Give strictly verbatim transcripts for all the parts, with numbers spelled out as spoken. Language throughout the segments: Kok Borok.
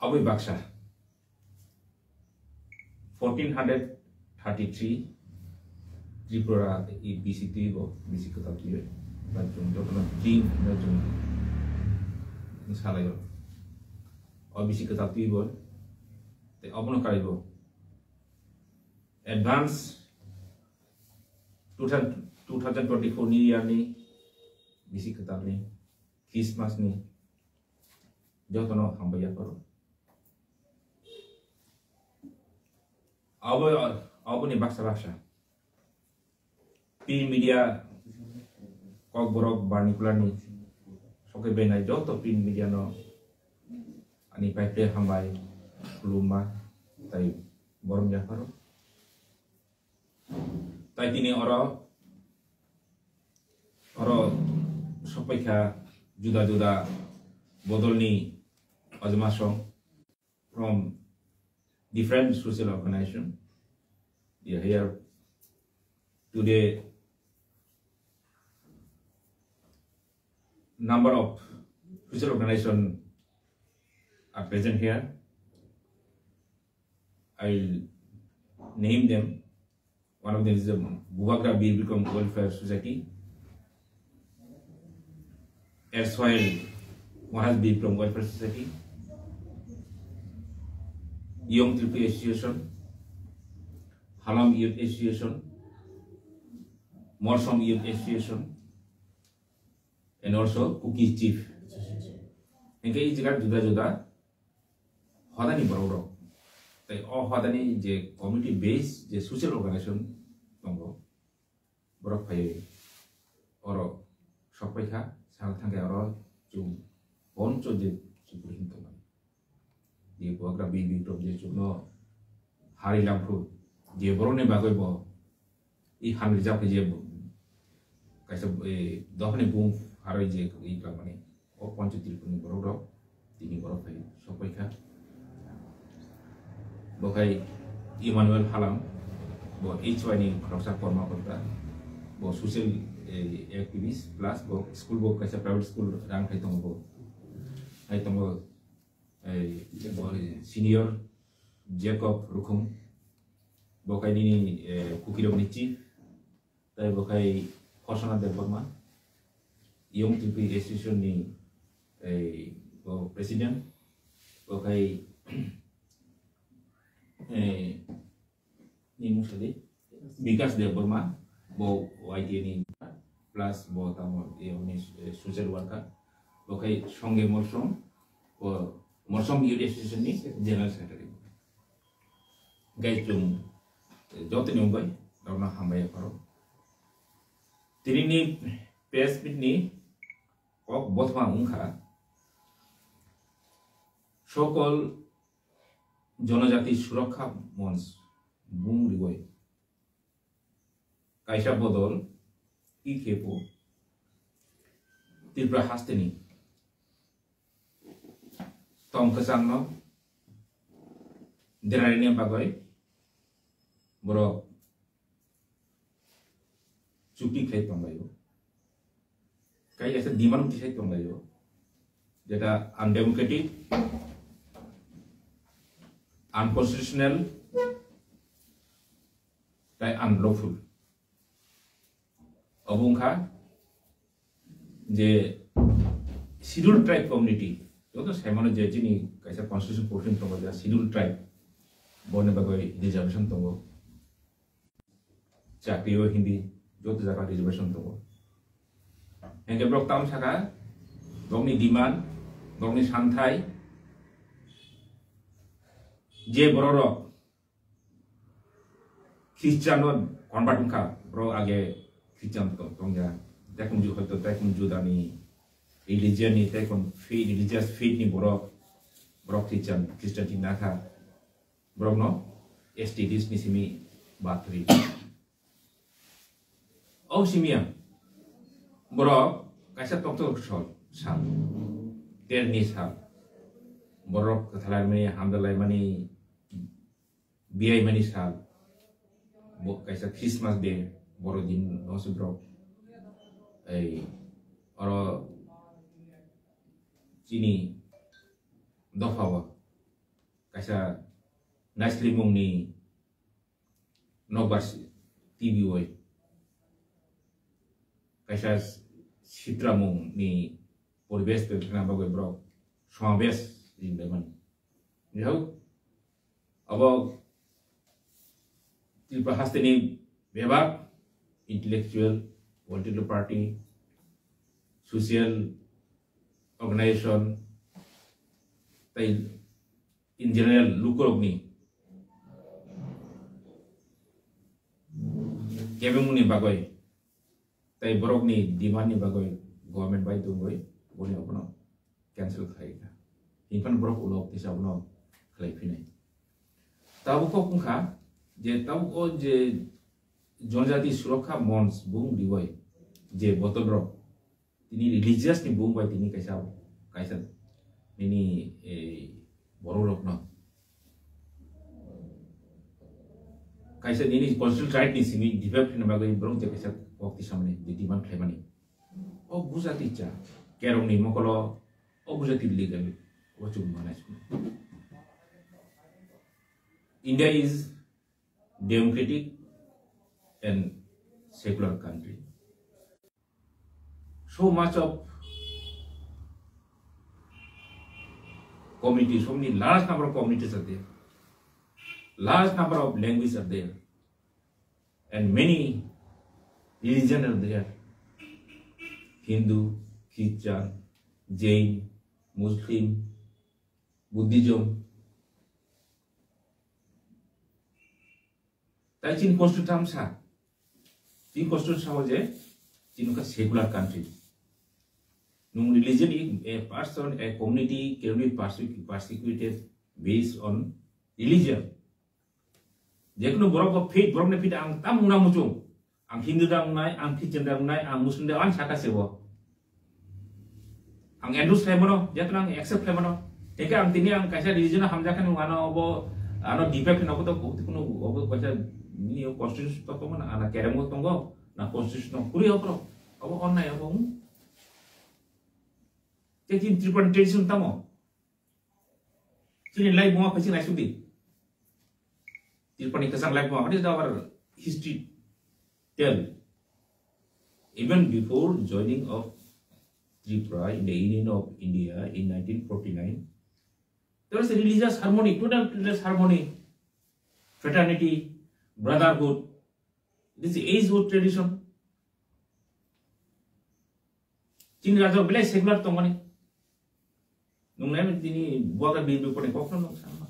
Aboni baksa fourteen hundred thirty-three Tripura i bisi twi bo bisi kwtal twi bai chwng jotono bring no chwng salai o bisi kwtal twi bo tei obono kaibo advance two thousand twenty-four ni year ni bisi kwtal ni Christmas ni jotono hambai yapharo. Abo, aboni baksa baksa. Print media, Kokborok, Barnikular ni sokhe benai joto print media no ani paipre hambai, khulumma, tai borom yapharo. Tai tini oro, oro sokpaikha juda juda bodolni ojmasong from different social organization. They are here today. Number of social organization are present here. I will name them. One of them is the Bubagra Bir Bikram Welfare Society, erstwhile Maharaj Bir Bikram Welfare Society, Young Tripuri Association, Halam Youth Association, Morsom Youth Association, and also Kuki Chief. Hingke i jaga juda juda hodani borok rok. Tai o hodani je community base je social organization tongo, borok phai oro sokpai kha, sal thangkhe oro chwng boncho je chukuri hin tongmani. Je Bubagra Bir Bikram je chukno hari lamphru je borokni bagwi bo i han rijak khe je bo kaisa, eh, dophani bung harwi je i tongmani. O Pancho Tripurani borok rok tini borok phai sokpai kha. Bo khai Emmanuel Halam, bo H Y ni khoroksa korma korta, bo social, eh, activist plus bo school bo kaisa private school rang khai tongo bo. Hai tongo, eh, bo senior Jacob Rukhung, bo khai nini, eh, kukirokni chief, Tai bo khai Horsana Debbarma, Young Tripuri Association ni, eh, bo president, bo khai, eh, ni mung sadi, Bikas Debbarma, bo Y T A ni plus bo tamo, eh, ni, eh, social worker, bo khai Songe Morsom, bo Morsom Youth Association ni general secretary. Gai chwng jotoni wngwi norokno hambai yapharo. Tinini press meet ni kok bothoma wngkha Sokol Jonojati Surokha Monch bung riwi kaisa bodol, T K P O, Tripura hasteni tong kwchangno derarina bagwi borok chukti khlai tonglaio. Kai kaisa demand khlai tonglaio, jeta undemocratic, unconstitutional, tai unlawful. Obo wngkha je scheduled tribe community, joto saimano je chini kaisa constitution portion tongo, je scheduled tribe, boni bagwi reservation tongo, chakri o hindi joto jaga reservation tongo. Hingke borok tam saka, borokni demand, borokni santhai, je bororok Christian no convert wngkha, bro age Christian to tongya. Tekung ju hoito tekung Juda ni religion ni tekung faith, religious faith ni borok, borok Christian, Christian ti nakha. Borok no S T list ni simi batri. O simi ang. Borok kaisa tokto sol sal. Ter ni sal. Borok kathalai mani, hamdalai mani, biyai mani sal, bo kaisa Christmas day, boro din no se borok, ei, oro chini dopha o kaisa naislimungni nokbar si-, T V oi kaisa sitramungni poribesh twi khna bagwi borok somabesh rinbaimani. Jai hok, abo Tripura hasteni bebak intellectual, political party, social organization, tei in general lukurokni kebengmungni bagwi tei borokni demand ni bagwi government bai tongwi boni abono cancel khlai kha. Hinphano borok ulo tisa abono khlai phinai. Tabuk kok wngkha je tabuk o je Jonojati Surokha Monch bung riwai je botobrok tini religious ni bung bai tini kaisa, kaisa nini, eh, borok rokno kaisa nini constitutional right ni simi defect hwnwi bagwi borok je kaisa kok tisamani je demand khlaimani. O bujati cha, kerong ni mokolo, o bujati legal, o chum manai simi. India is democratic and secular country. So much of communities, so many large number of communities are there, large number of languages are there, and many religions are there. Hindu, Christian, Jain, Muslim, Buddhism. Tai chini constitution sa, chini constitution sa je chini ka secular country. Nung religion, a person, a community can be perse-, persecuted based on religion. Jekunu borok bo faith, borok ni faith ang tam muna muchung. Ang Hindu da wngnai, ang Christian da wngnai, ang Muslim da, ang saka sebo. Ang endorse khlai mano, jatno ang accept khlai mano. Hingke ang tini ang kaisa religion hamjakha nung ano obo, ano defect hino obo to kunu obo kaisa nini constitution to tongo na, ana keremo tongo na constitution no kuri opro. Obo onnai obo, hmm? Te chini Tripura tradition tamo. Chini life bunga phaiching naisuk di. Tripura ni kwchang life bunga. What is our history tell? Even before joining of Tripura in the Union of India in nineteen forty-nine, there was a religious harmony, total religious harmony, fraternity, brotherhood. This is age-old tradition. Chini rajao belai secular tongmani. Nung nai tini buaga bi bi kone kokno nung sama.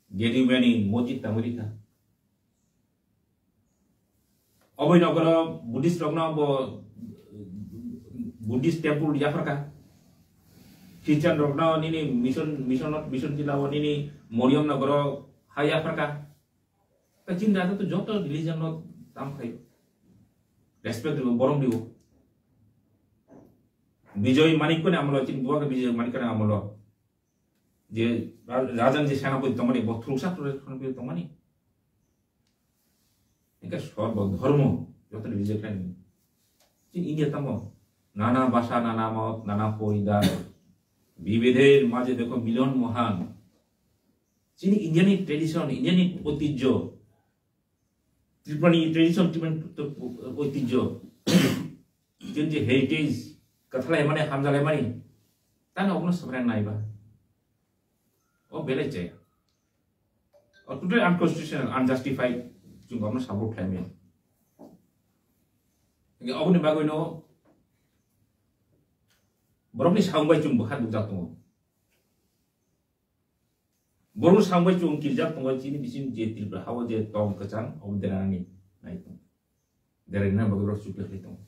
Gedi mani mojit tangwi rikha. Oboi nogoro Buddhist rokno bo Buddhist temple yapharkha. Christian rokno nini mission, mission, mission jila o nini Moriam nogoro ha yapharkha. Ta chini raja to joto religion no tam khai. Respect dibo, borom dibo. Bijoy Manik kone amolo, chini buaga Bijoy Manik kone amolo. Je ra-, raja ni je senapoti tongmani, bo thuruksa thuruksa senapoti tongmani. Eke sorbo dhormo, joto religion khai. Chini India tamo, nana bhasha, nana mot, nana poridan. Bibidher majhe dekho milan mohan. Chini India ni tradition, India ni oitijjo, Tripura ni tradition, Tripura ni oitijjo, chini je heritage, kathalai mani, hamjalai mani, tano obono sovereign naiba. O belai chaya. O totally unconstitutional, unjustified, chwng obono support khlai maya. Hingke oboni bagwi no borokni samung bai chwng bwkha nukjak tongo. Borok samung bai chwng kirijak tongo, chini bising je Tripura hao je tong kwchang, obo derani nai tongo. Derani na bagwi borok chukle khai tongo.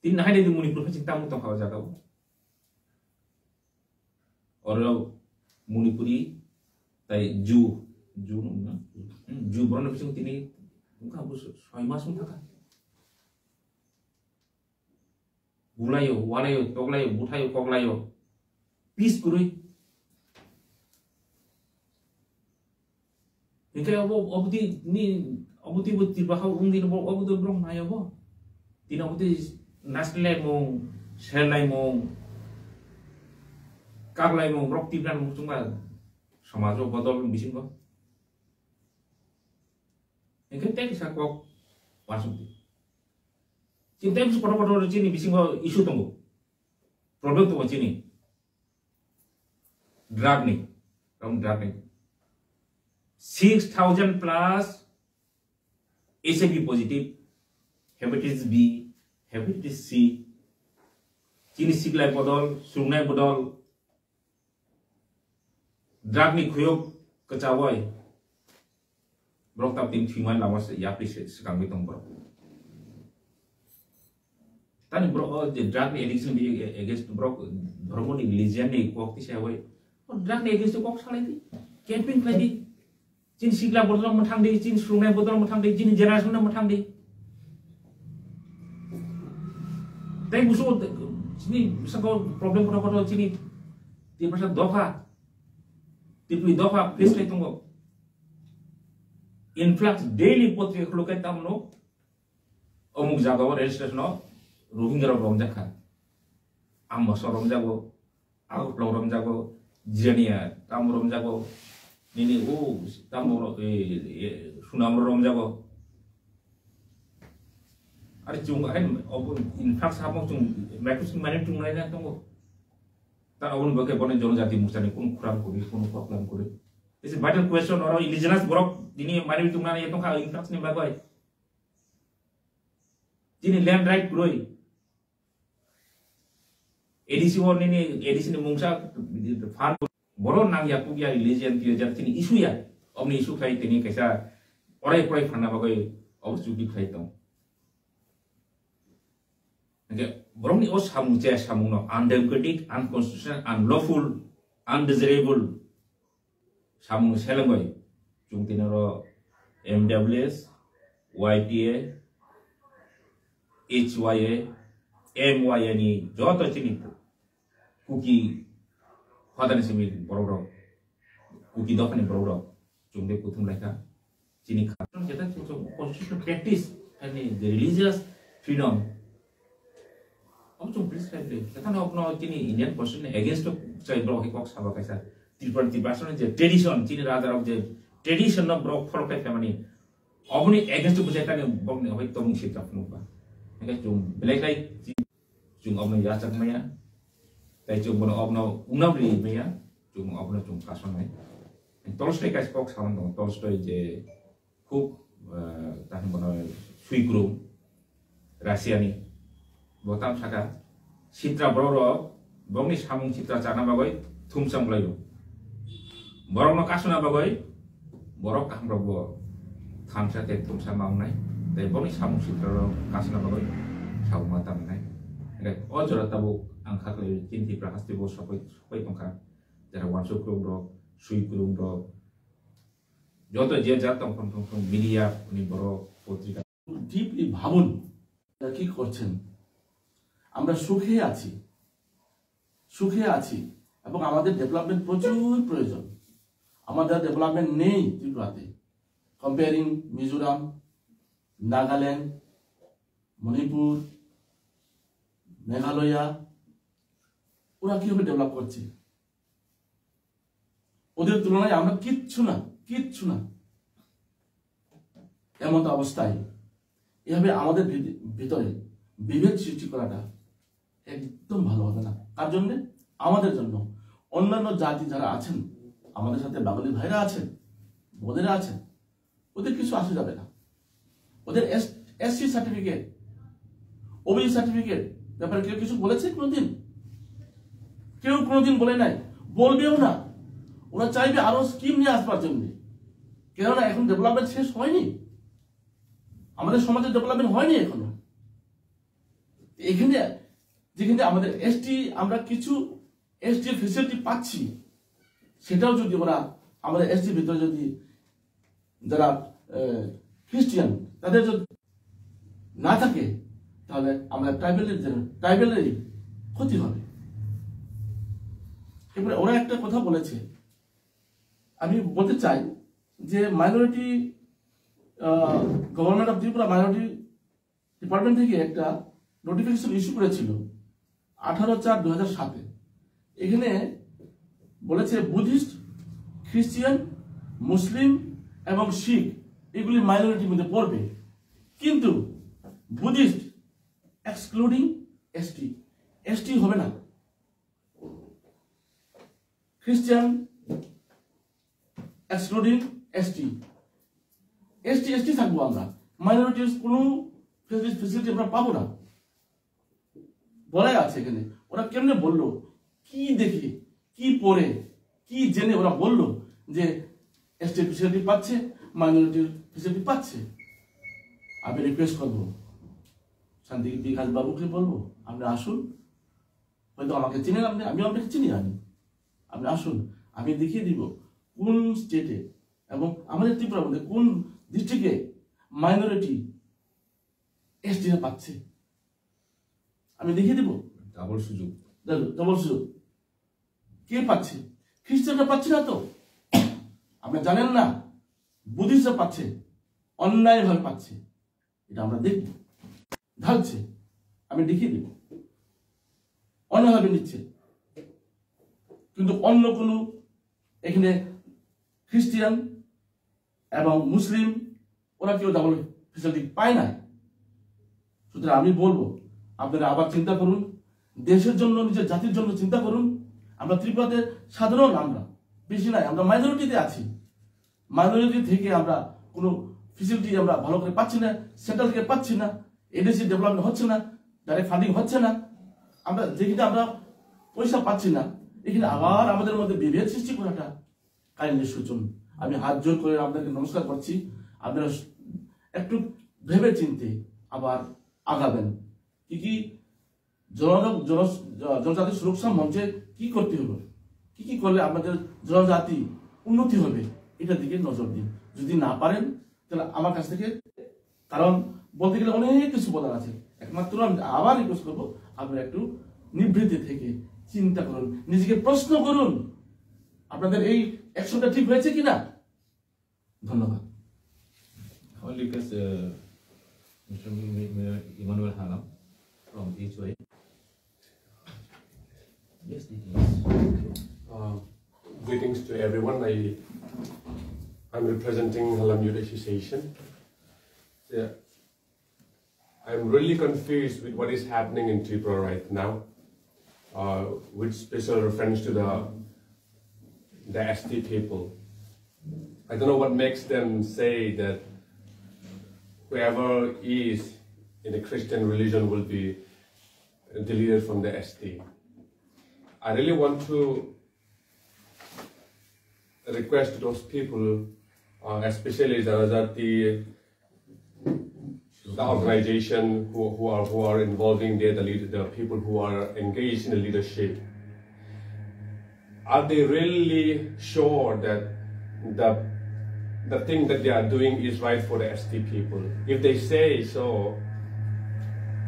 Tini nahai nai di Manipur hai chwng tamo tongkha o jaga o. Oro Manipuri tai Ju, Ju no na? Hmm, Ju borok no bising tini wngkha bo soi mas wngkha. Bulaio, walaio, toklaio, buthaio, koklaio. Peace kwrwi. Hingke obo, obo di ni, obo di bo Tripura hao wng di bo, obo di borok nai obo. Tini obo di nasilai mung, selai mung. Kaklaimung borok Tipra ni muchungma somajo bodol bisingo. Hingke tei kisa kok wasuk di. Chini tei kisa kotor kotor chini bisingo issue tongo. Problem tongo chini. Drug ni, from drug ni. Six thousand plus H I V positive, hepatitis B, hepatitis C, chini siklai bodol, sungnai bodol, drug ni khuyok kwchawai, borok tam tin thwimani lama se yapri se swkangwi tong borok. Tani borok o je drug ni addiction ni against borok dhormo ni religion ni kok tisa bai. O drug ni against kok salai di. Camping khlai di. Chini sikla bodol mwthang di, chini sungnai bodol mwthang di, chini generation no mwthang di. Tei busu chini sako problem kotor kotor chini Tiprasa dopha. Tipni dopha face lai tongo. Influx daily potrika khulukai tamno. Omuk jaga o rail station o Rohingya rok romjak kha. Ambasa romjago, Agartala romjago, Jirania tamo romjago, nini o tamo ro-, e, e, Sunam ro romjago. Ari chung ahin obo influx hapmo chung microscope mane chung nai na tongo. Tan oboni bagwi bono jonojati muchani kun khurang kuri, kun koklam kuri. This is vital question oro indigenous borok dini mane chung nai tongkha influx ni bagwi. Chini land right kwrwi. A D C o nini, A D C ni mungsa fan boro nang ya puk ya religion tiyo jat chini issue ya. Omni issue khai tini kaisa orai porai phanna bagwi obo chuti khai tong. Hingke borokni o samung je samung no undemocratic, unconstitutional, unlawful, undesirable samung selengoi chung tini oro M W S, Y T A, H Y A, M Y A ni joto chini Kuki hodani simi borok rok, Kuki dophani borok rok chung de kuthum laikha. Chini kha-, jeta chung chung constitutional practice ani the religious freedom. Obo chung prescribe le. Jeta no, no chini Indian constitution against to chai borok hai kok saba kaisa. Tripura, Tripura je tradition, chini raja rok je tradition no borok follow khai phaimani. Oboni against to bujai kani borok ni obai tong sitra phunukba. Hingke chung belai khai chung obono yachak maya. Tai chung bono obono ungnam ri maya. Chung obono chung kasonai. Tolstoy kaisa kok saman tongo. Tolstoy je Huk, eh, tahini bono swikrung, Russia ni. Bo tam saka, sitra borok rok, borokni samung sitra chana bagwi thumsa wnglaio. Borokno kasuna bagwi, borok kaham rok bo thamsa tei thumsa ma wngnai. Tei borokni samung sitra rok kasuna bagwi sabuk ma tam wngnai. Hingke o jora tabuk ang kha khlai chini Tripura haste bo sokoi, sokoi tongkha. Jera wansuk rok, swikrung rok, joto je jat tong, tong, tong, tong, media ni borok, potrika. Deeply ভাবুন, তারা কি করছেন। আমরা সুখে আছি, সুখে আছি এবং আমাদের ডেভেলপমেন্ট প্রচুর প্রয়োজন। আমাদের ডেভেলপমেন্ট নেই ত্রিপুরাতে। কম্পেয়ারিং মিজোরাম, নাগাল্যান্ড, মণিপুর, মেঘালয়া, ওরা কিভাবে ডেভেলপ করছে? ওদের তুলনায় আমরা কিচ্ছু না, কিচ্ছু না। এমন তো অবস্থায় এভাবে আমাদের ভিত-, ভিতরে বিভেদ সৃষ্টি করাটা একদম ভালো হবে না। কার জন্যে? আমাদের জন্য। অন্যান্য জাতি যারা আছেন, আমাদের সাথে বাঙালি ভাইরা আছেন, বোনেরা আছেন, ওদের কিছু আসে যাবে না। ওদের S-, SC certificate, OBC certificate ব্যাপারে কেউ কিছু বলেছে কোনোদিন? কেউ কোনোদিন বলে নাই, বলবেও না। ওরা চাইবে আরো স্কিম নিয়ে আসবার জন্য, কেননা এখন ডেভেলপমেন্ট শেষ হয়নি, আমাদের সমাজের ডেভেলপমেন্ট হয়নি এখনো। এখানে যেখানে আমাদের এসটি, আমরা কিছু এসটি ফেসিলিটি পাচ্ছি, সেটাও যদি ওরা আমাদের এসটির ভিতরে যদি যারা, আহ, খ্রিস্টিয়ান, তাদের যদি না থাকে, তাহলে আমরা ট্রাইবেলের যে, ট্রাইবেলেরই ক্ষতি হবে। এরপরে ওরা একটা কথা বলেছে, আমি বলতে চাই যে minority, uh, government of Tripura minority department থেকে একটা নোটিফিকেশন ইস্যু করেছিল আঠারো চার দু হাজার সাতে। এখানে বলেছে বুদ্ধিস্ট, খ্রিস্টিয়ান, মুসলিম এবং শিখ এগুলি মাইনরিটির মধ্যে পড়বে, কিন্তু বুদ্ধিস্ট এক্সক্লুডিং এসটি, এসটি হবে না। খ্রিস্টান এক্সক্লুডিং এসটি, এসটি এসটি থাকবো আমরা, মাইনরিটির কোনো ফেসিলিটি আমরা পাবো না। বলাই আছে এখানে। ওরা কেমনে বললো, কি দেখে, কি পড়ে, কি জেনে ওরা বললো যে এসটি ফেসিলিটি পাচ্ছে, মাইনরিটির ফেসিলিটি পাচ্ছে? আমি রিকোয়েস্ট করবো শান্তি বিকাশ বাবুকে, বলবো আপনি আসুন, হয়তো আমাকে চিনেন আপনি, আমি আপনাকে চিনি। আমি আপনি আসুন, আমি দেখিয়ে দিব কোন স্টেটে এবং আমাদের ত্রিপুরার মধ্যে কোন ডিস্ট্রিক্টে মাইনরিটি এসটিরা পাচ্ছে, আমি দেখিয়ে দিব। ডাবল সুযোগ। ডাবল সুযোগ। কে পাচ্ছে? খ্রিস্টানরা পাচ্ছে না তো? আপনি জানেন না, বুদ্ধিস্টরা পাচ্ছে, অন্যায়ভাবে পাচ্ছে। এটা আমরা দেখব। ঢালছে, আমি দেখিয়ে দিব। অন্যভাবে নিচ্ছে, কিন্তু অন্য কোনো এখানে খ্রিস্টিয়ান এবং মুসলিম ওরা কেউ ডাবল ফেসিলিটি পায় না। সুতরাং আমি বলবো, আপনারা আবার চিন্তা করুন, দেশের জন্য, নিজের জাতির জন্য চিন্তা করুন। আমরা ত্রিপুরাতে সাধারণ, আমরা বেশি নাই, আমরা মাইনরিটিতে আছি। মাইনরিটি থেকে আমরা কোনো ফেসিলিটি আমরা ভালো করে পাচ্ছি না, সেন্ট্রাল থেকে পাচ্ছি না, এডিসি ডেভেলপমেন্ট হচ্ছে না, ডাইরেক্ট ফান্ডিং হচ্ছে না। আমরা যেখানে আমরা পয়সা পাচ্ছি না, এখানে আবার আমাদের মধ্যে বিভেদ সৃষ্টি করাটা কাইন্ডলি সূচন। আমি হাত জোর করে আপনাদেরকে নমস্কার করছি, আপনারা একটু ভেবে চিন্তে আবার আগাবেন। কি কি জন-, জন-, জনজাতি সুরক্ষা মঞ্চে কি করতে হবে, কি কি করলে আপনাদের জনজাতি উন্নতি হবে, এটার দিকে নজর দিন। যদি না পারেন, তাহলে আমার কাছ থেকে, কারণ বলতে গেলে অনেক কিছু বলার আছে। একমাত্র আমি আবার রিকোয়েস্ট করবো, আপনারা একটু নিভৃতে থেকে চিন্তা করুন, নিজেকে প্রশ্ন করুন, আপনাদের এই অ্যাকশনটা ঠিক হয়েছে কিনা। ধন্যবাদ। I will request, uh, Mister Mi-, Mi-, Emmanuel Halam from H Y. Yes, please. Uh, greetings to everyone. I, I'm representing Halam Youth Association. Yeah. I'm really confused with what is happening in Tripura right now, uh, with special reference to the, the S T people. I don't know what makes them say that whoever is in the Christian religion will be deleted from the S T. I really want to request to those people, uh, especially Janajati, the organization who, who are, who are involving there, the lead, the people who are engaged in the leadership, are they really sure that the, the thing that they are doing is right for the S T people? If they say so,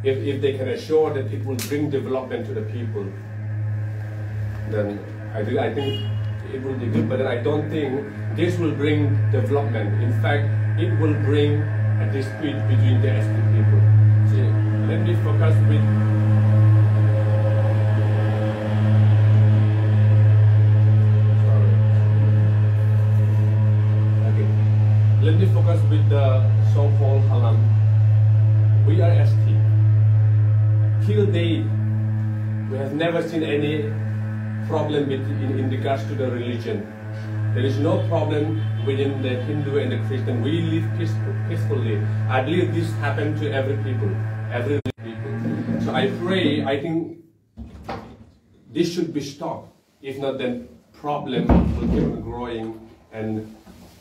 if, if they can assure that it will bring development to the people, then I do, I think it will be good, but then I don't think this will bring development. In fact, it will bring a dispute between the S T people. See, let me focus with, sorry. Okay. Let me focus with the so-called Halam. We are S T. Till date, we have never seen any problem with, in, in regards to the religion. There is no problem within the Hindu and the Christian. We live peaceful, peacefully. I believe this happened to every people, every people. So I pray, I think this should be stopped. If not, then problem will keep on growing and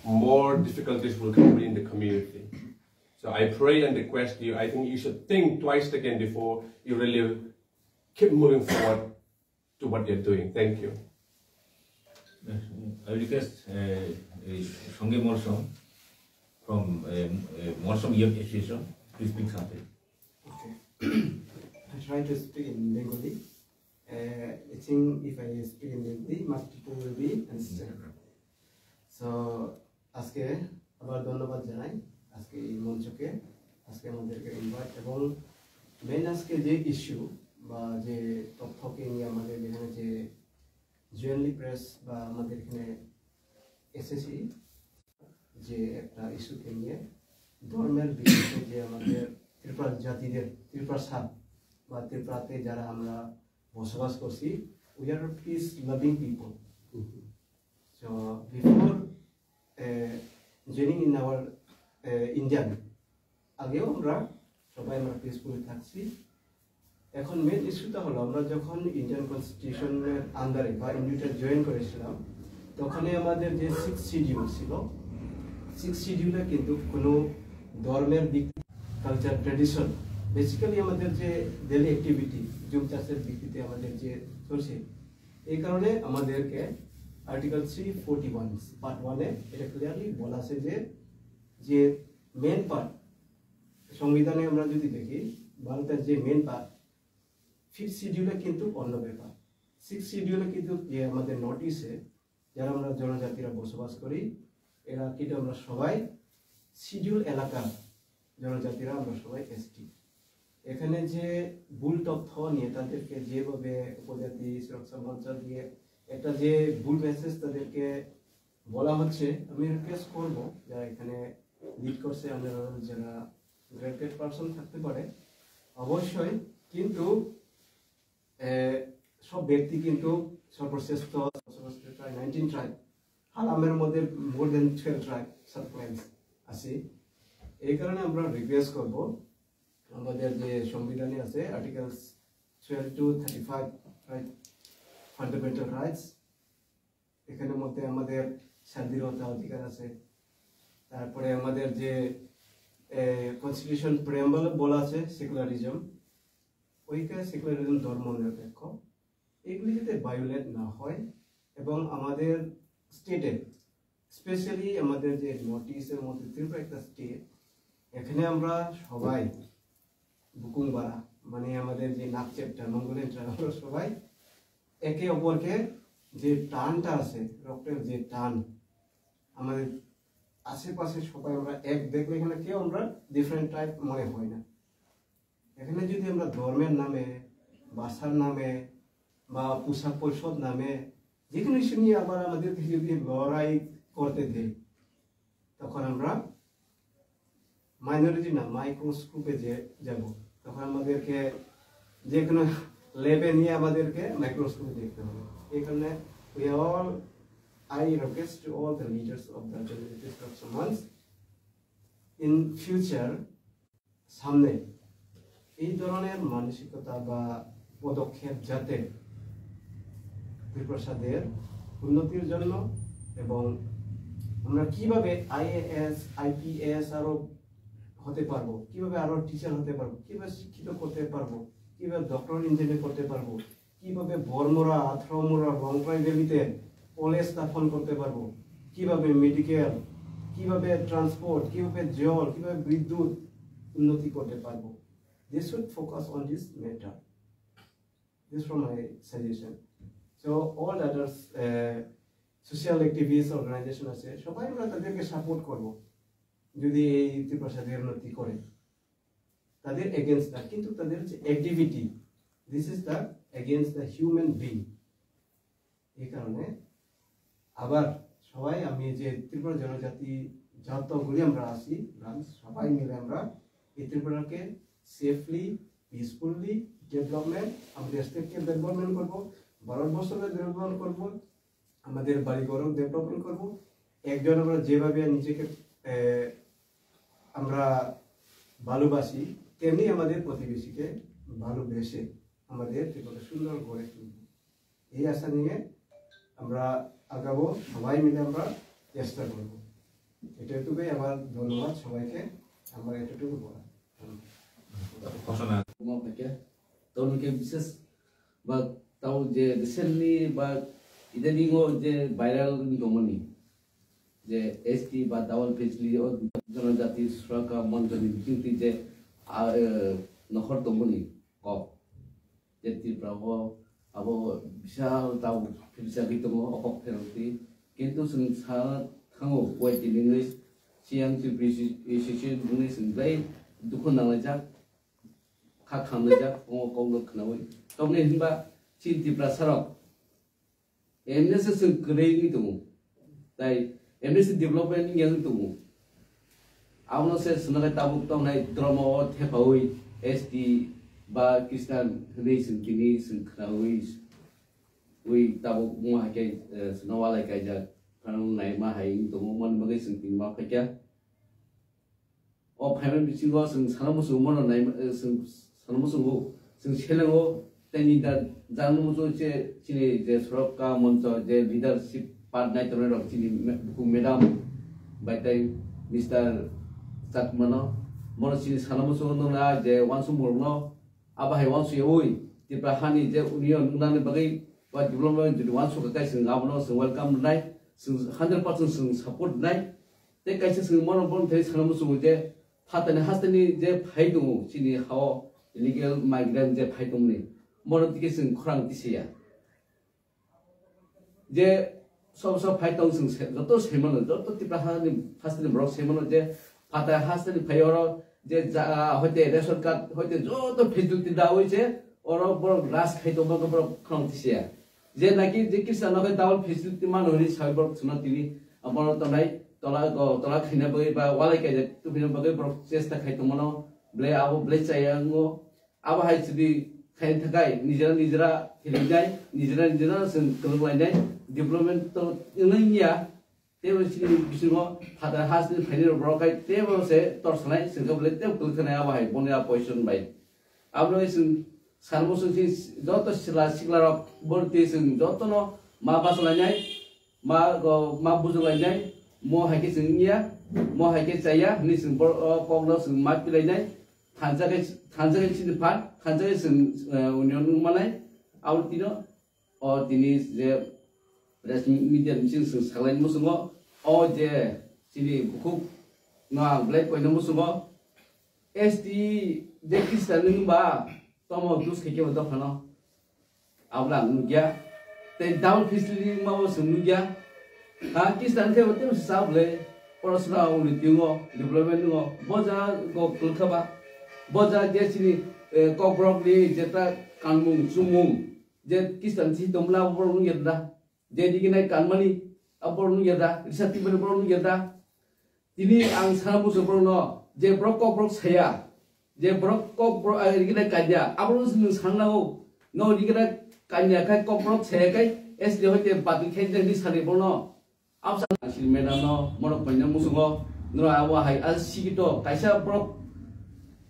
more difficulties will come in the community. So I pray and request you, I think you should think twice again before you really keep moving forward to what you're doing. Thank you. I request, uh, uh, Sangay Molsom from, uh, uh, Molsom Youth Association to speak something. Okay. I try to speak in Bengali. Uh, I think if I speak in Bengali, most people will be understand. So, আজকে আবার ধন্যবাদ জানাই আজকে এই মঞ্চকে, আজকে আমাদেরকে ইনভাইট এবং মেইন আজকে যে ইস্যু বা যে তথ্যকে নিয়ে আমাদের এখানে যে জয়েন্টলি প্রেস বা আমাদের এখানে এসএসসি যে একটা ইস্যুকে নিয়ে ধর্মের ভিত্তিতে যে আমাদের ত্রিপুরা জাতিদের, ত্রিপুরা সাত বা ত্রিপুরাতে যারা আমরা বসবাস করছি, we are peace loving people. So before uh, joining in our uh, Indian, আগেও আমরা সবাই আমরা পিসফুলি থাকছি। এখন মেন ইস্যুটা হলো, আমরা যখন ইন্ডিয়ান কনস্টিটিউশনের আন্ডারে বা ইউনিটে জয়েন করেছিলাম, তখনই আমাদের যে সিক্স শিডিউল ছিল, সিক্স শিডিউলে কিন্তু কোনো ধর্মের দিক, কালচার, ট্র্যাডিশন, বেসিক্যালি আমাদের যে ডেলি অ্যাক্টিভিটি, জুম চাষের ভিত্তিতে আমাদের যে চলছে, এই কারণে আমাদেরকে article three forty one part ওয়ানে এটা ক্লিয়ারলি বলা আছে যে, যে মেন পার্ট, সংবিধানে আমরা যদি দেখি, ভারতের যে মেন পার্ট, ফিফথ শিডিউলে কিন্তু অন্য ব্যাপার। সিক্স শিডিউলে কিন্তু যে আমাদের নর্থ ইস্টে যারা আমরা জনজাতিরা বসবাস করি, এরা কিন্তু আমরা সবাই শিডিউল এলাকার জনজাতিরা, আমরা সবাই এসটি। এখানে যে ভুল তথ্য নিয়ে তাদেরকে যেভাবে উপজাতি সুরক্ষা মঞ্চ দিয়ে একটা যে ভুল মেসেজ তাদেরকে বলা হচ্ছে, আমি রিকোয়েস্ট করব যারা এখানে লিড করছে, আন্ডার যারা গ্রেড পার্সন থাকতে পারে অবশ্যই, কিন্তু এ, সব ব্যক্তি কিন্তু সর্বশ্রেষ্ঠ, সর্বশ্রেষ্ঠ প্রায় নাইনটিন ট্রাইব, হালামের মধ্যে more than twelve tribe sub clients আছে। এই কারণে আমরা রিকোয়েস্ট করব, আমাদের যে সংবিধানে আছে articles twelve two thirty five, right, fundamental rights, এখানের মধ্যে আমাদের স্বাধীনতা অধিকার আছে। তারপরে আমাদের যে কনস্টিটিউশন প্রিয়াম্বল বলা আছে সেকুলারিজম, ওইটা সেকুলারিজম ধর্ম নিরপেক্ষ, এগুলি যাতে ভায়োলেট না হয় এবং আমাদের স্টেটে, স্পেশালি আমাদের যে নর্থ ইস্টের মধ্যে ত্রিপুরা একটা স্টেট, এখানে আমরা সবাই বুকুংবারা, মানে আমাদের যে নাক চ্যাপ্টা, মঙ্গোলিয়ান ট্রাইব, আমরা সবাই একে অপরকে যে টানটা আছে, রক্তের যে টান, আমাদের আশেপাশে সবাই আমরা এক, দেখলে এখানে কেউ আমরা ডিফারেন্ট টাইপ মনে হয় না। এখানে যদি আমরা ধর্মের নামে, ভাষার নামে বা পোশাক পরিচ্ছদ নামে যে কোনো কিছু নিয়ে আবার আমাদেরকে যদি লড়াই করতে দেয়, তখন আমরা মাইনরিটি না, মাইক্রোস্কোপে যে যাব, তখন আমাদেরকে যে কোনো লেবে নিয়ে আমাদেরকে মাইক্রোস্কোপে দেখতে হবে। এই কারণে we are all, I request to all the leaders of the Janajati Suraksha Manch, in future, সামনে এই ধরনের মানসিকতা বা পদক্ষেপ যাতে ত্রিপ্রাসাদের উন্নতির জন্য এবং আমরা কিভাবে আইএএস, আইপিএস আরো হতে পারবো, কিভাবে আরো টিচার হতে পারবো, কিভাবে শিক্ষিত করতে পারবো, কিভাবে ডক্টর ইঞ্জিনিয়ার করতে পারবো, কিভাবে বড়মুড়া, আথাউমুড়া, লংক্রাই ভ্যালিতে কলেজ স্থাপন করতে পারবো, কিভাবে মেডিকেল, কিভাবে ট্রান্সপোর্ট, কিভাবে জল, কিভাবে বিদ্যুৎ উন্নতি করতে পারবো। They should focus on this matter. This from my suggestion. So all others, uh, social activist organization আছে, সবাই আমরা তাদেরকে সাপোর্ট করব যদি এই ত্রিপ্রাসাদের উন্নতি করে। তাদের এগেনস্ট না, কিন্তু তাদের যে activity, this is the against the human being। এই কারণে আবার সবাই, আমি যে ত্রিপুরা জনজাতি যতগুলি আমরা আছি, আমরা সবাই মিলে আমরা এই ত্রিপুরাকে সেফলি, পিসফুলি ডেভেলপমেন্ট, আমাদের স্টেটকে ডেভেলপমেন্ট করব, ভারতবর্ষকে ডেভেলপমেন্ট করব, আমাদের বাড়িঘরও ডেভেলপমেন্ট করব। একজন আমরা যেভাবে নিজেকে, এ, আমরা ভালোবাসি, তেমনি আমাদের প্রতিবেশীকে ভালোবেসে আমাদের ত্রিপুরা সুন্দর গড়ে তুলব। এই আশা নিয়ে আমরা আগাবো, সবাই মিলে আমরা চেষ্টা করব। এটুকুই আমার ধন্যবাদ সবাইকে, আমার এতটুকু বলা। ধন্যবাদ। ঘোষণা। তোমার থেকে তরুণকে বিশেষ বা তাও যে রিসেন্টলি বা ইদানিংও যে ভাইরাল দমনি যে এসটি বা ডাবল ফেসলি ও জনজাতি সুরক্ষা মঞ্চনি বিকৃতি যে, আ, এ, নখর দমনি কক যে ত্রিপুরা ও abo bisal tau philsa gwi tongo o kok pherok twi. Kintu chwng sa thango, waiting ni Siang Tripura Association wngwi chwng belai dukhu nanglaijak, kha khamlaijak, o kokno khnaui. Tamni hinba chini Tiprasa rok Emne se chwng kwrwi wngwi tongo. Tai emne se development wngya wngwi tongo. Abono se chwngno khe tabuk tongnai dromo o thepaui S T ba Christian hwnwi chwng tini chwng khwnaui ui tabuk wngma hai khe, eh, chwngno walai kaijak, phano naima hai wngwi tongo, mani bagwi chwng tini ma phaikha. O phaimani bisingo chwng sana muchungo mono nai, eh, chwng sana muchungo, chwng selengo, tei ni da jang muchungo che chini je sorokka moncho je leadership part nai tongnai rok chini me-, bukhuk madam bai tei Mister Chakmano, mono chini sana muchungo nukna je uansukmung rokno abo hai uansukyaui Tripura hani je union wngnani bagwi ba development jodi uansukha khe chwng abono chwng welcome rwnai, chwng hundred percent chwng support rwnai. Tei kaisa chwng mono bono thai sana muchungo je phatani hasteni je phai tongo chini hao illegal migrant je phai tongmani, mono tike chwng khorang tisiya. Je sob sob phai tong chwng se-, joto saimano, joto Tripura hani hasteni borok saimano je phatai hasteni phai oro je ja, hoite ration card, hoite joto facility dawi je oro borok ras khai tongma borok khorang tisiya. Je naki je kisa no khe double facility mano hwnwi sawi borok chwngno tini abono tonai tola, o, tola khaina bagwi ba walai kaijak tubina bagwi borok chesta khai tongmano, ble abo ble chaya wngo. Abo hai chwdi khaina thakai nijera nijera hilinai, nijera nijera chwng kwlwk lainai, development to wngnai wngya. Tei bo chini bisingo phatar ha chini phaini rok borok hai tei bo se tor sanai, chwng khe ble tei kwlwk khanai abo hai boni a position bai. Abo no chwng sal bo chwng chini joto sila sikla rok bo tei chwng joto no ma bachalainai, ma go ma bujalainai, mo hai khe chwng wngya, mo hai khe chaya hwnwi chwng bor-, o kok no chwng ma pilainai, thansa khe, thansa khe chini phan, thansa khe chwng, eh, union wng manai, abo tino. O tini je press media ni bising chwng saklaini muchungo, o je chini bukhuk no ang belai koina muchungo, S T je Christian wng ba tomo dus khe kebo dophano, abo ang nukya. Tei double facility wngma bo chwng nukya. Ha, Christian khe bo tei sa bwle, porosora uni tingo development wngo, bo ja go kwlwkha ba, bo ja je chini, eh, kokborok ni jeta kanmung chumung, je Christian si tongmani abo borok nung yada da? Je digi nai kanmani abo borok nung yada da? Risa tibani borok nung yada da? Tini ang sana muchung borok no, je borok kok borok saya, je borok kok borok, ah, rigi nai kanya, abo no nung sana nang o. No rigi nai kanya khai kok borok saya khai, S D hoite bati khai je ni sari borok no. Absa sini madam no, morok paina musungo, nora abo hai, a sikito, kaisa borok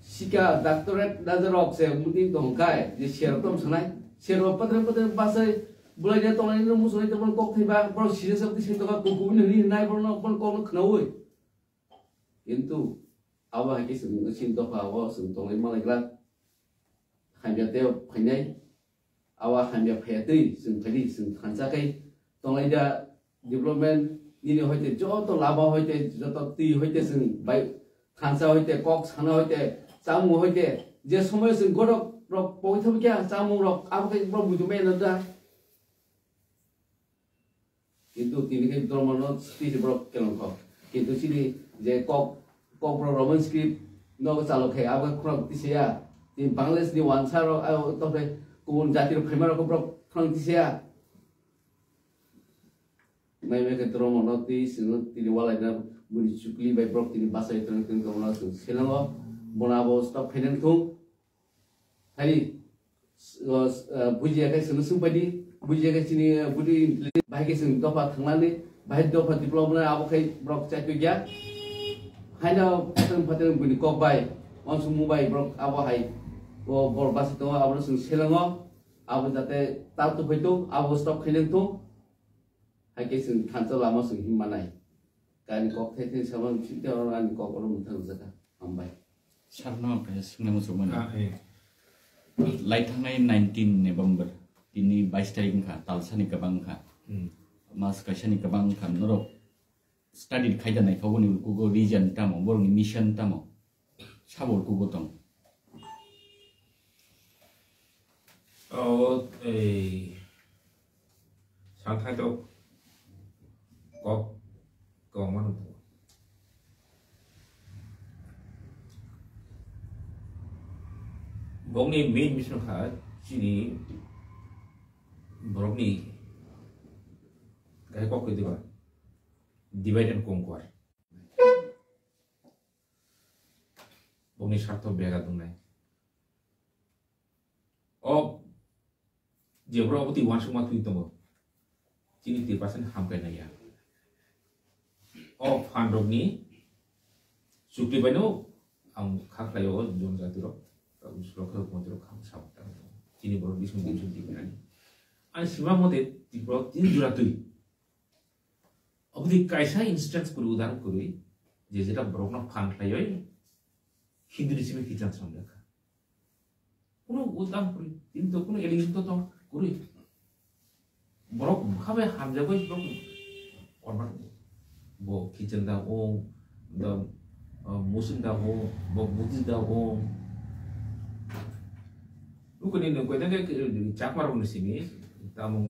sika doctorate najarok se muting tong kai, je sero tom sanai, sero patre patre basai, bulai dia tongnai no musungo, ito bon kok thai ba, borok sini sabti sini toka kuku ni hini nai, borok no bon kok no khnaui. Kintu, abo hai khe chwng chini dopha o chwng tonglai manlai glak. Hamya tei phainai, abo hamya phaiya twi chwng phaidi, chwng thansa khai tonglai da development nini hoite joto lama hoite joto twi hoite chwng bai thansa hoite kok sana hoite chamung hoite je somoy chwng gorok rok pogwi thangkhe chamung rok abo khe borok muitu maya da. Kintu tini khe Dharma no tisi borok kelong kho. Kintu chini je kok, kok borok Roman script no chalo khe abo khorang tisiya. Tini Bangladesh ni wansa rok, ah, tokhe kubun jati rok phaima rok borok khorang tisiya. Mai mai khe Dharma no twi sino tini walai na buni chukli bai borok tini bachai tong tong tong no chwng selango. Bono abo stop khainani thung. Hai, o, s-, eh, bujiya khe chwngno swngpaidi, bujiya khe chini, eh, budi intelligence, bahai khe chwng dopha thangnani, bahai dopha develop wngnani abo khai borok chaitokya. Haino phatung phatung buini kok bai, uansukmung bai borok abo hai, o, borok basi tongo, abono chwng selango, abo jate ta tuphai tung, abo stop khainani tung, hai khe chwng thansa lama chwng himmanai. Kaini kok thai thai sama bising tei oro ani kok oro mwthang rijak kha. Hambai. Sir no ang kaisa swngna muchung mani. Ah, eh. Lai thangnai nineteen November, tini bais tarik wngkha, talsani kwbang wngkha. Hmm. Mas kaisani kwbang wngkha, norok study khaida naikha boni ukugo region tamo, borokni mission tamo. Sabo ukugo tong. O, ei, sangthai to kok, kok mano. Bokni main mission kha chini borokni Hai kok khe diba? Divide and conquer. Bongni sartho bega dungnai. O je bro obo twi wansukma twi tongo. Chini twi percent hamkai naiya. O phan rokni chukli baino ang kha khlai o jon jati rok. Rok rok khe rok rok kham sa. Chini borok bising bising twi ani. Ani sima mote twi borok tin jora twi. Oboni kaisa instance kwrwi, udahoron kwrwi, je jeta borokno phan khlaiwi Hindu ni simi khichang swnam lekha. Kuno udahoron kwrwi, tini to kuno allegation to tong kwrwi. Borok bwkha bai hamjagwi borok korban bo khichang da ong, da, uh, Muslim da ong, bo Buddhist da ong. Ukuni no koidang ke Chakma rokni simi tamo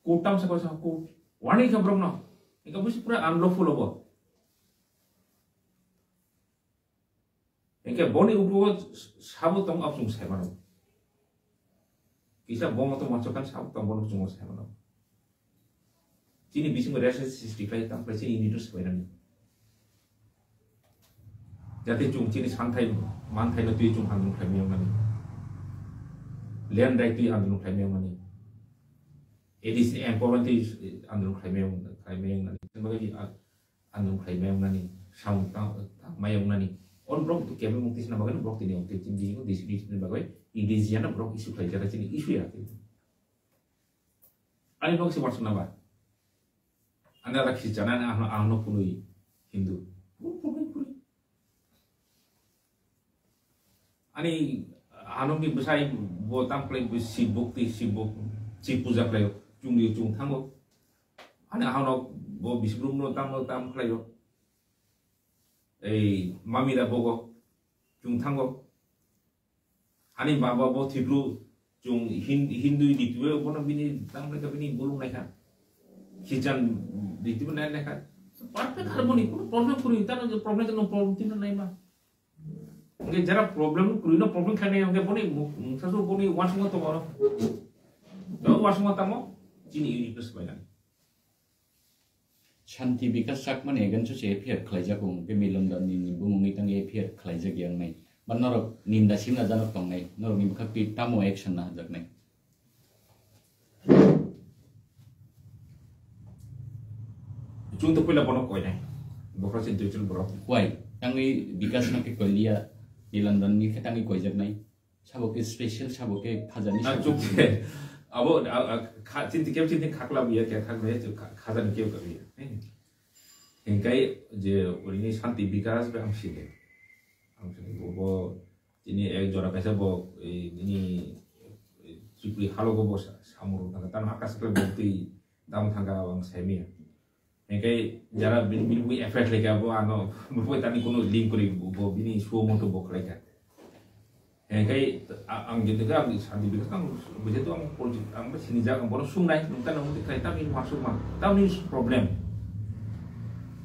Court tamo sa kosa court. Warning kha borokno. Engkhe busi pura unlawful obo. Engkhe boni ugo sabo tong ap chung sai mano. Kisa bomo to macho kan sabo tong bono chung sai mano. Chini bisingo rest sixty five tang pai chini unit sai mano. Jate chung chini santhai manthai no twi chung andolon khlai miyang mani. Land right twi andolon khlai miyang mani. A D C empowerment twi andolon khlai miyang, khlai miyang mani. Bagwi andolon khlai miyang mani. Samung tang, tang mayang mani. On borok to kebeng mukti sina bagwi borok tini on twi tini D C, D C bagwi indigenous borok issue khlai jara chini issue ya. Ani bok si warsuk naba. Ani ada Christian ani ano, ano kunui Hindu. Kunui, kunui. Ani anokni bwsai bo tam khlai bo Shiv bhakti, Shiv bhak-, Shiv puja khlaio, chwngno chwng thango. Ani ano bo Vishnu no tam, tam khlaio. Ei mamira bogo chwng thango. Ani baba bo thipru chung Hin-, Hindu ditibe bono bini tam khlai bini bulung naikha. Christian ditibe nai naikha. Perfect harmony, kuno problem kwrwi, tano problem, no problem tino naima. Hingke jara problem kwrwino problem khainai hingke boni mu-, mungsa so boni wansukma tongo oro. Tamo wansukma tamo chini uniqueness bai nang. Shanti Bikas Chakmani against se F I R khlaijak wng, tei Milan Dandi ni bumungni tang F I R khlaijak yang nai. Ba norok nimda simna jano tongnai, norok ni bwkhak twi tamo action na hajak nai. Chwng to puila bono koinai. Bokhorok se intellectual borok. Why? Tangwi Bikas no khe koiliya, ni London ni khe tangwi koijaknai. Sabo khe special, sabo khe khajani Ah, sabo chuk khe. Abo, a, a, kha-, chinti khe chinti khakla buya khe khakla ya, kha-, khajani khe kabiya. Hingkai je orini Shanti Bikas be ang sini. Ang sini bo, bo chini ek jora kaisa bo, eh, nini, eh, chukri halogo bo sa-, samuru tangka. Tamo akas kle bo twi dam thangka ang saimiya. Hingkai jara bini, bini bui effect leka bo ano, bo tani kono link kori bo, bo bini suo moto bo khlaika. Hingkai a-, ang jete ka ang Shanti Bikas ang bujhe to ang project ang ba sini jak ang bono sungnai nung tano muti khlai tamni masuk ma. Tamni problem.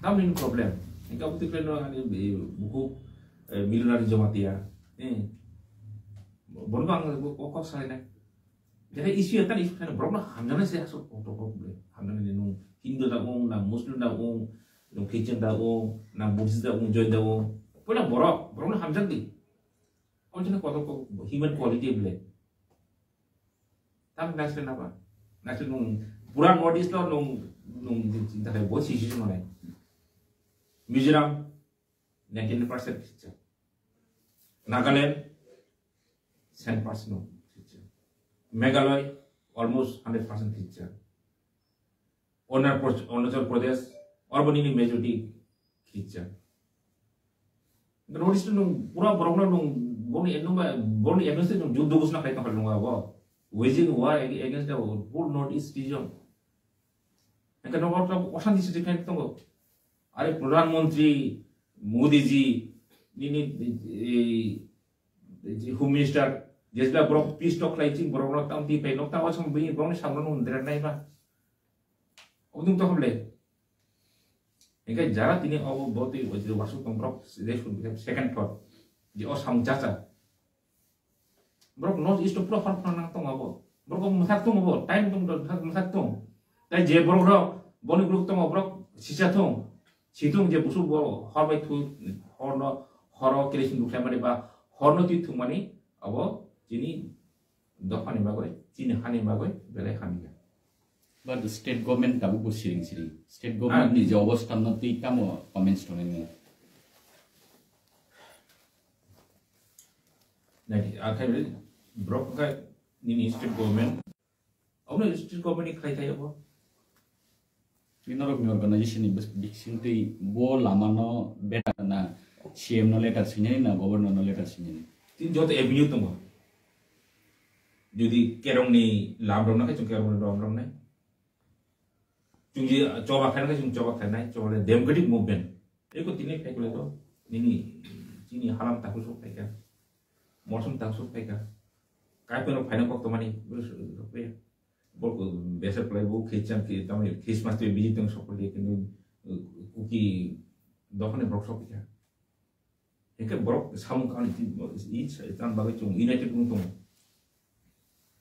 Tamni problem. Hingkai muti khlai no ani buku, eh, Milonari Jamatia. Eh. Bono ang bo kok sai nai. Jadi issue ya tani issue kana borok no hamjana se asok kok kok ble. Hamjana ni nung Hindu da ung, na Muslim da ung, nung Christian da ung, na Buddhist da ung, Jain da ung. Pura borok, borok no hamjak di. Ong chini kotor kok human quality ble. Tam naisle na ba. Naisle nung pura North East lo nung, nung, nung, bo situation nai. Mizoram, ninety-nine percent Christian. Nagaland, cent percent no Christian. Meghalaya, almost hundred percent Christian. Arunachal Pradesh, Arunachal Pradesh, urban ni majority Christian. North East nung pura borok no nung boni eno ba, boni eno se nung juddo gusna khai kapal nung abo. Waging war ag-, against the whole North East region. Engke no orok osanti se defend tongo. Are Pradhan Mantri Modi ji nini, eh, eh, Home Minister jesla borok peace talk khlai ching borok rok tam ti pai nok ta osong bini borok ni samno nung dera nai ba. Odung to hamle. Engke jara tini obo bo twi wasuk tong borok second thought. Je o samung chacha. Borok North East o pura hor phano nang tongo abo. Borok mwthak tongo bo, time tong tong mwthak, mwthak tong. Tai je borok rok, boni borok tongo, borok sisa thung. Situng je busuk bo hor bai thu, hor no, horo kerosene bukhlai mani ba hor no twi thung mani, abo chini dopha ni bagwi, chini hani bagwi belai hamya. But state government tabuk bo siring siring. State government ni je obostha no twi tamo comments tongnai nini? Nai, akhai borok kha nini state government. Omo state government ni khlai thai abo. Twi norok ni organization ni bwswk bising twi bo lama no better na C M no letter swinani na governor no letter swinani? Tini joto avenue tongo. Jodi kerong ni lam rok nai, chwng kerong ni lam rok nai. Chwng je choba khaina khe chwng choba khainai, choba le democratic movement. Eko tini phai kole to, nini, chini halam taku sok phaika. Mosong taku sok phaika. Kai peno phaina kok tomani, bos, sok phaika. Bol ko bese play bo khichan ki tamai Christmas to biji tong sok phaika, kini, uh, kuki dokhone borok sok phaika. Hingke borok samung kani ti, i, tan bagwi chwng united wng tongo.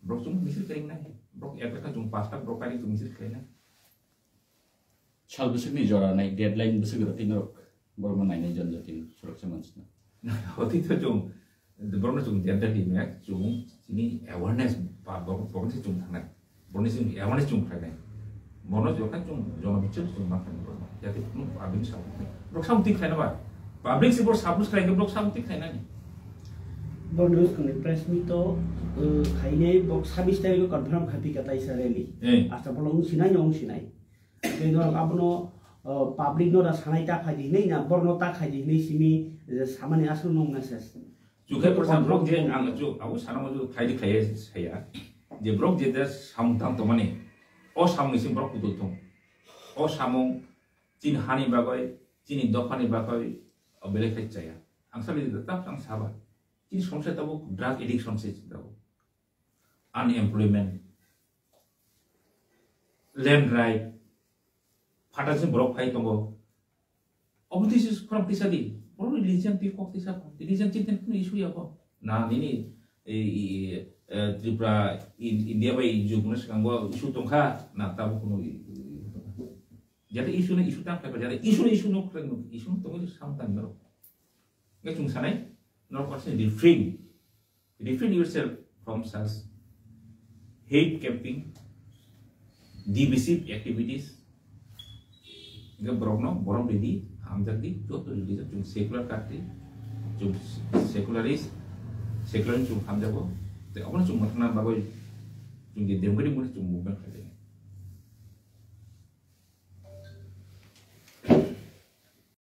Borok chwng misil kairing nai. Borok ek lakh chwng pash lakh borok kairing chwng misil kairing nai. Sal bwswkni jora nai deadline bwswk rwtwi norok borokno nainai janjati ni suraksa mansina. Hoti to chwng, borokno chwng deadline rimya chwng chini awareness ba borok, borokni chwng thangnai. Borokni chwng awareness chwng khlainai. Bono jokha chwng jono bichar chwng ma khlainai borokno. Jate kunu public ni support khlai. Borok samung twi khlaina ba. Public se borok support khlai khe borok samung twi khlainani. Borok news kani press meet to, uh, khainai borok sabis tarik o confirm khai pika taisa rally. Eh. Asta borok wng sinai, wng sinai. Tei norok abono, uh, public no da sanai ta khai di hinui na borok no ta khai di hinui simi, je samani aswk no wngna ses. Chukhe Borok porsa borok je confirm ang chu abo sana mo chu khlai di khlai saya. Je borok je je samung tang tongmani. O samung ni simi borok kutul tong. O samung chini hani bagwi, chini dophani bagwi, o belai khai chaya. Ang sali tap ang saba. Chini somsya tabuk drug addiction se tabuk. Unemployment, land right, phatar se borok phai tongo. Obo twi se khorang tisa di. Borok religion twi kok tisa kho. Religion twi twi kunu issue ya kho. Na nini, e, e, e, Tripura, In-, India bai jugno swkango issue tongkha. Na tabuk kunu i-, i-, i-, jate issue no issue tang khlai, jate issue no issue no khlai, issue no tongwi samung tang naro. Ngai chung sanai, norok kosni refrain. Refrain yourself from such hate camping, divisive activities. Hingke borokno, borok redi, hamjak di, joto religion, chwng secular country, chwng secularist, secular chwng hamjago. Tei obono chwng mwthangna bagwi chwng je democratic mode chwng movement khlai.